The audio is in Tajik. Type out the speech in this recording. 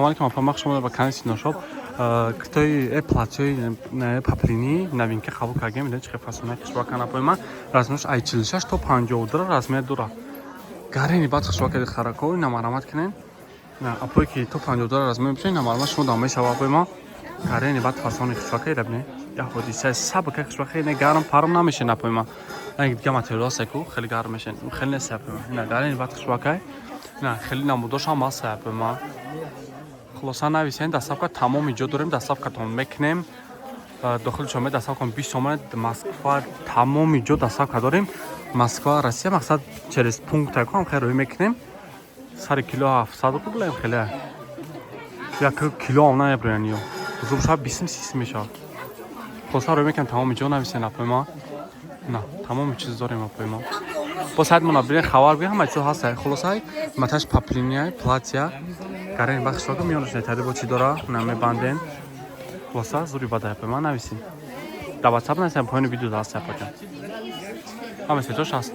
Алейкум, апа, мах шумо ба канали Синошоп. Китои платьёи поплини новинка қабул кардем. Медонед, чӣ хел фасона хушбакан, апои ман. Размерш ай 46 то 52 размер дора. Гарени баъд хушбака харако ина марамат кунен. На, апое ки то 52 размер мешавад, ина марамат шумо дам мешава, апои ман. Гарени баъд фасони хушбака ира бинед. Я ҳодиса сабака хушбака, ина гарм парм намешен, апои ман. На, дига материал ҳаст ку, хеле гарм мешен. Хеле нест, апои ман. Ина гарени баъд хушбака. На, хеле намудош ҳам ҳаст, апои ман. Хулоса, нависен, доставка тамоми ҷо дорем, доставкатон мекунем. Дохили шоме доставкан 20 сомон, Москва, тамоми ҷо доставка дорем. Москва, Россия, мақсад, через пункт ҳам хел рӯй мекунем. Сари кило 700 рублем, хеле. Як кило ҳам намеброян ё. Зуб шаб бисм сис мешавад. Хулоса, рӯй мекунем тамоми ҷо, нависен, апои ма. На, тамоми чиз дорем, апои ма. Бо сайтмона бирен, хабар бигирен, ҳама чиз ҳаст. Хулоса, маташ поплиния, платья. Гарен бахш шока миёнаш нетари бо чӣ дора, на мебанден. Хулоса, зури бада, апои ман, нависин. Дар WhatsApp нависен, поёни видео даст, апаҷон. Ҳама сетош ҳаст.